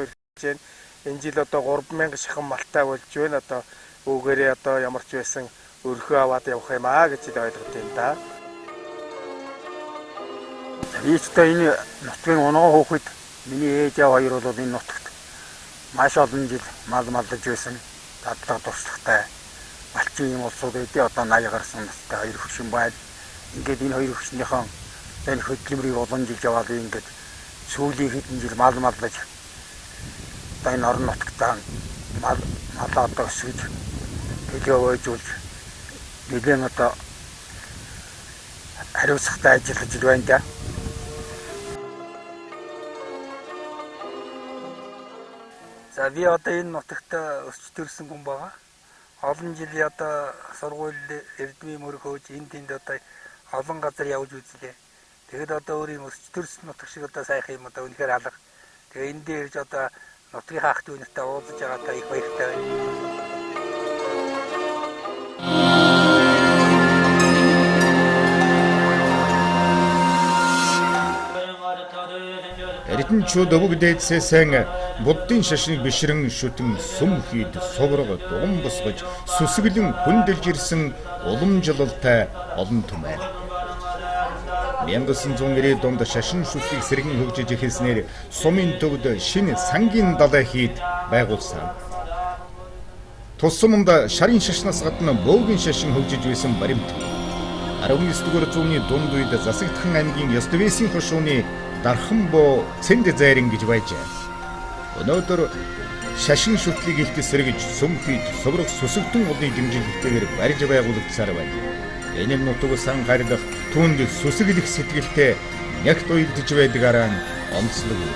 Ирж байна. Энэ жил одоо 3000 шахан малтай болж байна. Одоо үүгээрээ одоо ямар ч байсан өрхөө аваад явах юм аа гэж ойлгож байна да. Би ч одоо энэ нутгийн унган хүүхэд, миний ээж аав хоёр бол энэ нутагт маш олон жил мал маллаж байсан. Дадлага туршлагатай малчин юм улсууд байдیں۔ Одоо 80 гарсан настай хоёр хөгшин байна. Ингээд энэ хоёр хөгшнийхэн энэ хөдөлмөрийг олон жил яваад ингээд сүүлийн хэдэн жил мал маллаж одоо энэ орон нутагтаа мал малаа одоо өсгөж төлөө ойжуулж нэлээд одоо хариуцлагатай ажиллаж байна да. За би одоо энэ нутагт өсч төрсэн хүн байгаа. Олон жилийн одоо сургууль эрдмийн мөр хөөж энд тэнд одоо олон газар явж үзлээ. Тэгэхэд одоо өөр юм өсч төрсэн нутаг шиг одоо сайхан юм одоо үнэхээр алга. Тэгээ энэ дээр ирж одоо нутгийнхаа ах дүү нартай уулзаж байгаадаа их баяртай байна. Эрдэнчүүд өвөг дээдсээсэн буддын шашныг бишрэн шүтэн сүм хийд сувраг дуган босгож сүсгэлэн хүндэлж ирсэн уламжлалтай олон түмэн. 1990-ад онд шашин шүтлийг сэргэн хөгжиж эхэлснээр сумын төвд шинэ сангийн далай хийд байгуулсан. Тус суманд шарын шашнаас гадна бөөгийн шашин хөгжиж байсан баримт. 19-р зууны дунд үед Засагдхан аймгийн Ёсдвэсийн хошууны Дархан боо Цэнд зайран гэж байжээ. Өнөөдөр шашин шүтлийг илт сэргэж сүм хийд суврах сүсэгтэн олны дэмжлэгтэйгээр барьж байгуулагдсаар байна. Энэ нутаг сан гарилах түүнд сүсэглэх сэтгэлтэй нягт уялдж байдгаараа онцлог юм.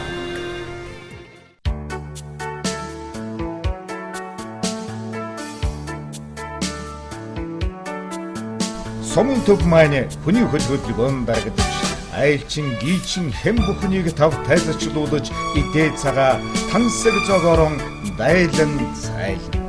Сумын төв маань хүний хөл хөдөлгөөн дарагдаж, айлчин, гийчин хэн бүхнийг тав тайлчлуулж идээ цагаа тансаг зогоорон дайлан цайлна.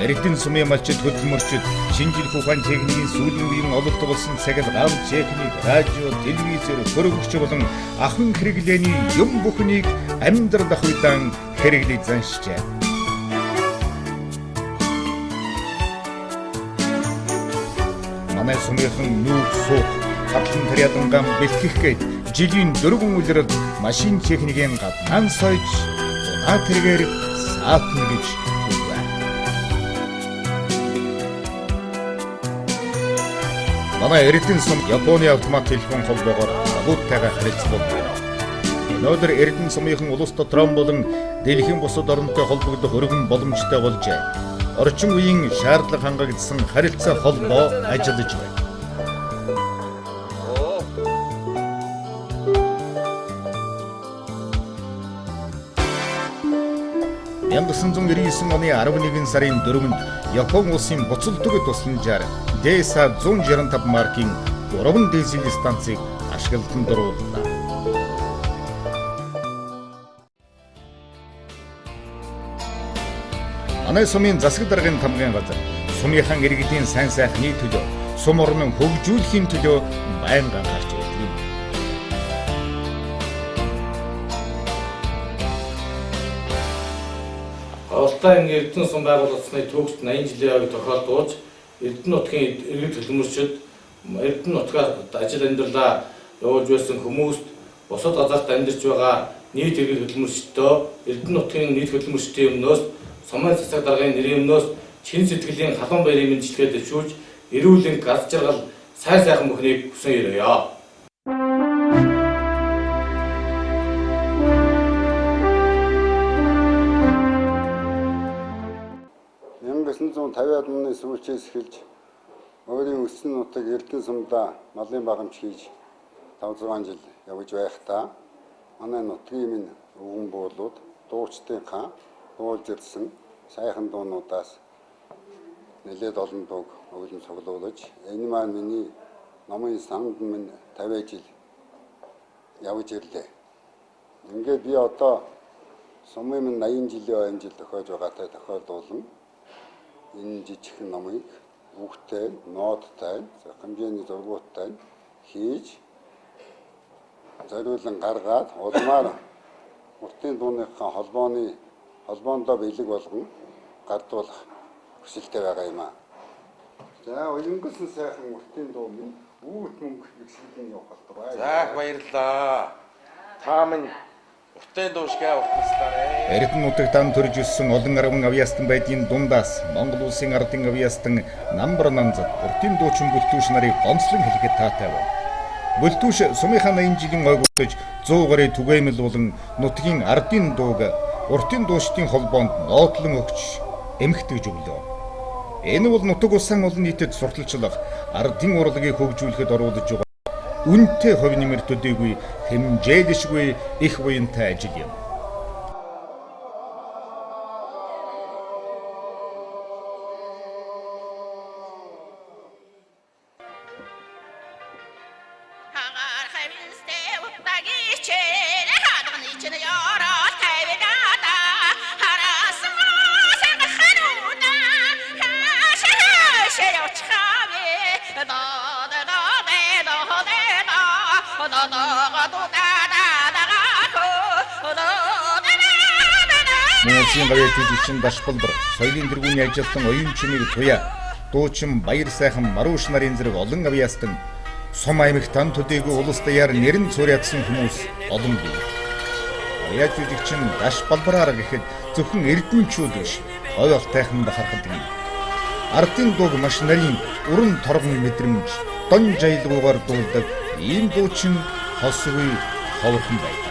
Эрдэнэ сумын малчид хөдөлмөрчид шинжлэх ухаан техникийн сүүлийн үеийн ололт болсон цаг гав техник, радио, телевизээр хөрөнгөч болон ахын хэрэглээний юм бүхнийг амьдрал ах удаан хэрэглэж заншжээ. Манай сумынхан нүүх суух, хадлан тарьядангаан бэлтгэх гээд жилийн 4 улирал машин техникийн гаднаан сойж унаа тэргээр саатна гэж хэлвэ. Манай Эрдэнэ сум Японы автомат телефон холбоогоор агуутайгаа харилцах байна. Өнөөдөр Эрдэнэ сумынхан улс дотроо болон дэлхийн бусад оронтой холбогдох өргөн боломжтой болжээ. Орчин үеийн шаардлага хангагдсан харилцаа холбоо ажиллаж байна. 1999 оны 11 сарын 4-нд Япон улсын буцалдаг тусламжаар ДСА 165 маркийн 3 дизель станцыг ашиглалтанд орууллаа. Манай сумын засаг даргын тамгын газар сумынхан иргэдийн сайн сайхны төлөө, сум орнон хөгжүүлэхийн төлөө байнга анхаарч байдаг юм. Голтой анги Эрдэнэ сум байгуулагдсаны төгс 80 жилийн ойг тохиолдуулж Эрдэнэ нутгийн иргэд хөдөлмөрчид Эрдэнэ нутгаар ажил амьдралаа явуулж байсан хүмүүст бусад газарт амьдарч байгаа нийт иргэд хөдөлмөрчдөө Эрдэнэ нутгийн нийт хөдөлмөрчдийн өмнөөс сумын засаг даргын нэрийн өмнөөс чин сэтгэлийн халуун баярын мэндчилгээ дэвшүүлж эрүүлэн газ жаргал сайн сайхан бүхнийг хүсэн ерөөе. 1950-ад оны сүүлчээс эхэлж өөрийн өссөн нутаг Эрдэнэ сумдаа малын багамж хийж 5-6 жил явж байхдаа манай нутгийн минь өвгөн буулууд дуучдын хаан дуулж ирсэн сайхан дуунуудаас нэлээд олон дууг өвлөн цуглуулж энэ маань миний номын санд минь 50 жил явж ирлээ. Ингээд би одоо Сумын минь 80 жилийн ойн жил тохиож байгаатай тохиолдуулан энэ жижигхэн номыг үгтэй, ноодтай, хэмжээний зургуудтай хийж зориулан гаргаад улмаар уртын дууныхаа холбоондоо бэлэг болгон гардуулах хүсэлтэй байгаа юм аа. За, уянгасан сайхан уртын дуу минь үүд мөнгө ихсгэлэн явах болтугай. За, баярлалаа. Та минь уртын дуу шиг уртаслаарэ. Эрдэнэ нутагт ан төрж өссөн олон арван авьяастан байдгийн дундаас Монгол улсын ардын авьяастан Намбар Нанзад уртын дуучин Бүлтүүш нарыг гомслон хэлэхэд таатай байна. Бүлтүүш сумынхаа 80 жилийн ойг бүтэж 100 гаруй түгээмэл болон нутгийн ардын дууг уртын дуучдын холбоонд нотлон өгч эмхтгэж өглөө. Энэ бол нутаг улсын олон нийтэд сурталчлах, ардын урлагийг хөгжүүлэхэд оруулж байгаа үнэтэй хувь нэмэр төдийгүй хэмжээлшгүй их буянтай ажил юм. Монголын гавьяа жүжигчин Дашбалбар, соёлын тэргүүний ажилтан Оюун Чимэг Туяа, дуучин Баяр сайхан Марууш нарын зэрэг олон авьяастан сум аймагт ан төдийгүй улс даяар нэрэн цуурьяадсан хүмүүс олон бий. Гавьяа жүжигчин Дашбалбараар гэхэд зөвхөн эрдэнчүүд биш, ой алтайхан бахархдаг юм. Ардын дууг маш нарийн уран торгон мэдрэмж, дон жаялгуугаар дуулдаг ийм дуучин хосгүй ховорхон байдаг.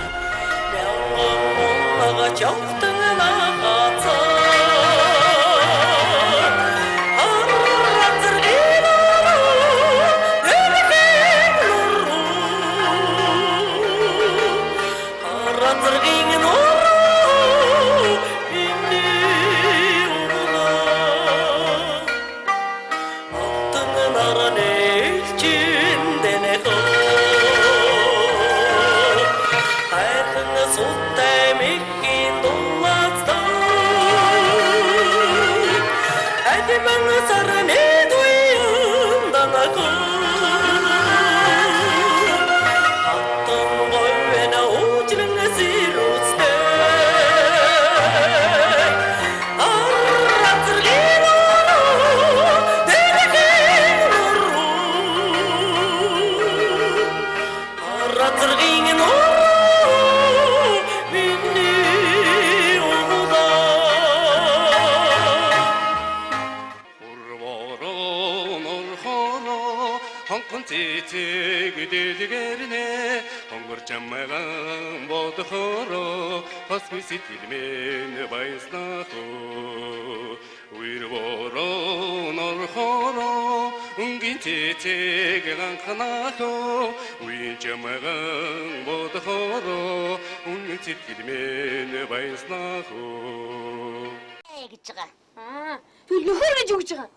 Гэж байгаа. Би нөхөр гэж үгж байгаа.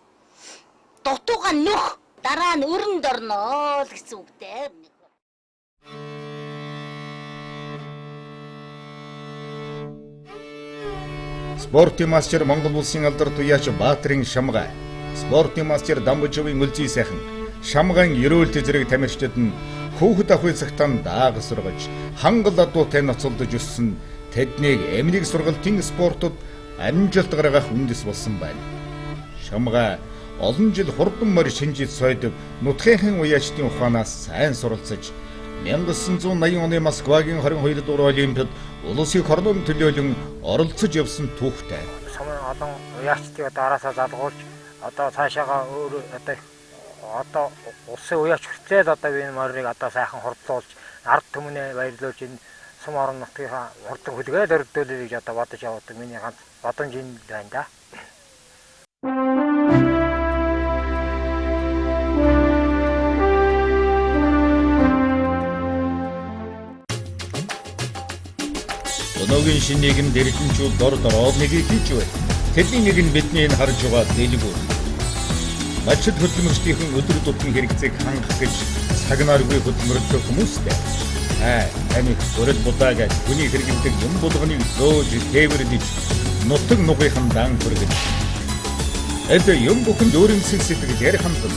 Дутууга нөх дараа нь өрөнд орно л гэсэн үг дээ. Спортын мастер Монгол улсын алдар туяач Баатрын Шамгай, спортын мастер Дамбажовын Өлзий сайхан, Шамгайн ерөөлт зэрэг тамирчдад нь хүүхэд ахуй цагтан даага сургаж, хангал адуутай ноцолдож өссөн тэднийг эмнэг сургалтын спортод амжилт гаргах үндэс болсон байна. Шамгай олон жил хурдан морь шинжид сойдог нутгийнхын уяачдын ухаанаас сайн суралцаж 1980 оны Москвагийн 22 дугаар олимпиад улсын хорнон төлөөлөн оролцож явсан түүхтэй. Сумын олон уяачдыг одоо араасаа залгуулж одоо цаашаага өөр одоо улсын уяач хүртэл одоо би энэ морийг одоо сайхан хурдлуулж ард түмнээ баярлуулж энэ сум орон нутгийнхаа хурдан хөлгөө өргөдүүлээ гэж одоо бодож явдаг миний ганц бодомж энэ байна да. Өнөөгийн шинэ нийгэмд эрдэнчүүд дор дороод нэгийг хийж байна. Тэдний нэг нь бидний энэ харж байгаа дэлгүүр. Малчид хөдөлмөрчдийнхэн өдөр тутмын хэрэгцээг хангах гэж цагнааргүй хөдөлмөрлөх хүмүүстэй. Хай, амиг өрөл будааг хүний хэрэглэдэг юм болгоныг зөөж тээвэрлэж нутаг нугынхан дан хүргэж. Эд юм бүхэнд өөрөмсөл сэтгэл ярих хандан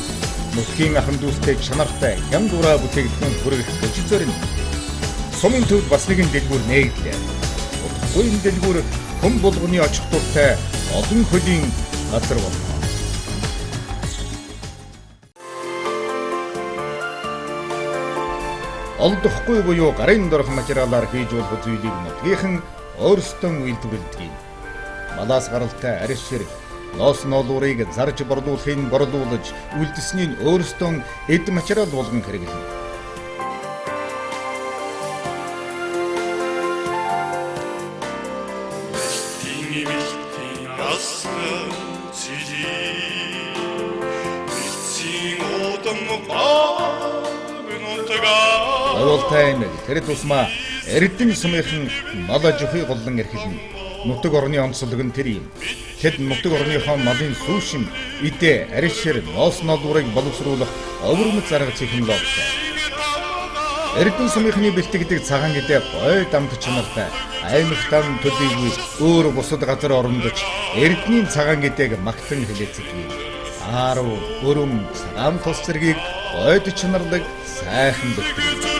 нутгийн ахан дүүстэй чанартай хямд ураа бүтээгдэхүүн хүргэх гэж зорино. Сумын төвд бас нэгэн дэлгүүр нээгдлээ. Удахгүй энэ дэлгүүр хүн болгоны очих дуртай олон хөлийн газар болно. Олдохгүй буюу гарын дорх материалаар хийж болох зүйлийг нутгийнхан өөрсдөө үйлдвэрлэдэг. Малаас гаралтай арис шир, ноос ноолуурыг зарж борлуулахын борлуулж, үлдсэнийг өөрсдөө эд материал болгон хэрэглэнэ. Лаволтай аймаг тэр тусмаа Эрдэнэ сумынхан мал аж ахуй голлон эрхэлнэ. Нутаг орны онцлог нь тэр юм. Тэд нутаг орныхоо малын сүүшин, идэ, арис шир, ноос ноолуурыг боловсруулах өвөрмөц арга технологитой. Эрдэнэ сумынхны бэлтгэдэг цагаан идэ гой дамт чанартай аймагтан төлөвгүй өөр бусад газар орондож Эрдэнийн цагаан идээг магтан хэлээцдэг. Аарв, өрөм, цагаан тус зэргийг гойд чанарлаг сайхан бэлтгэв.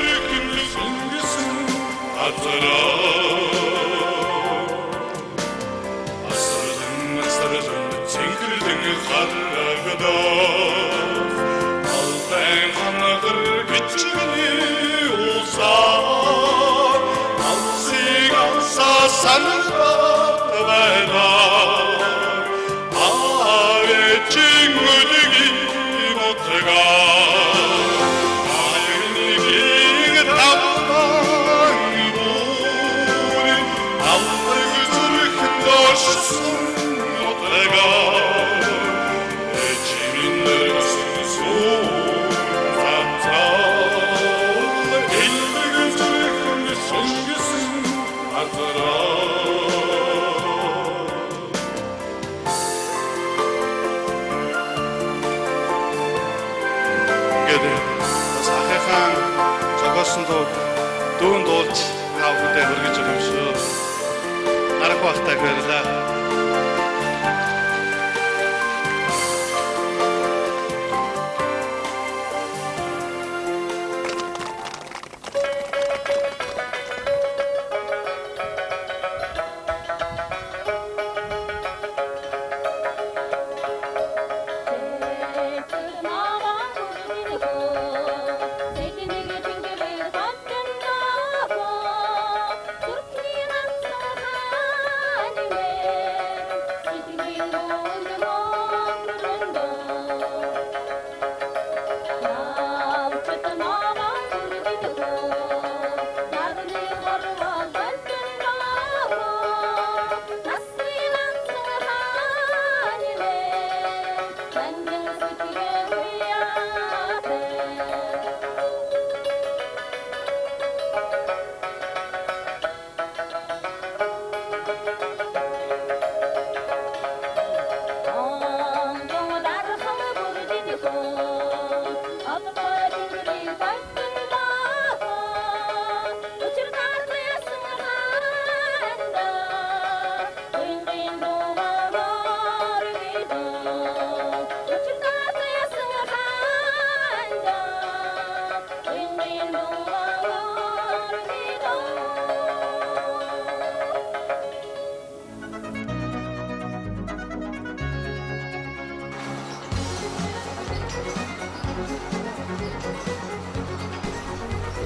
Дүүн дуулж та бүхэндээ хүргэж өгөх юм шүү. Дарах багтай баярлалаа.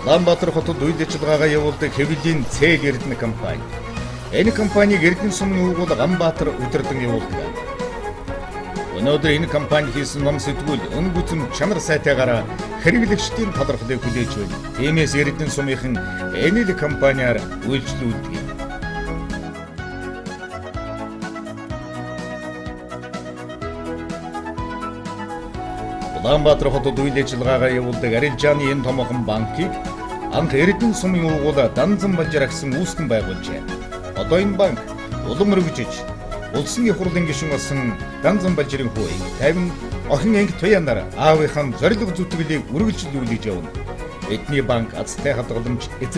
Улаанбаатар хотод үйл ажиллагаагаа явуулдаг хэвлэлийн Цээл Эрдэнэ компани. Энэ компаниг Эрдэнэ сумын уугуул Ганбаатар удирдан явуулдаг. Өнөөдөр энэ компани хийсэн ном сэтгүүл өн бүзэм чанар сайтайгаараа хэрэглэгчдийн талархлыг хүлээж байна. Тиймээс Эрдэнэ сумынхан энэ л компаниар үйлчлүүлдэг. Улаанбаатар хотод үйл ажиллагаагаа явуулдаг Арилжааны энэ томоохон банкыг анх Эрдэнэ сумын уугуул Данзан Балжир агсан үүсгэн байгуулжээ. Одоо энэ банк улам өргөжиж улсын их хурлын гишүүн болсон Данзан Балжирын хүү Инх Тайван охин Инх Туянаар аавынхаа зорилго зүтгэлийг үргэлжлүүлж явна. Эдний банк азтай хадгаламж эзэн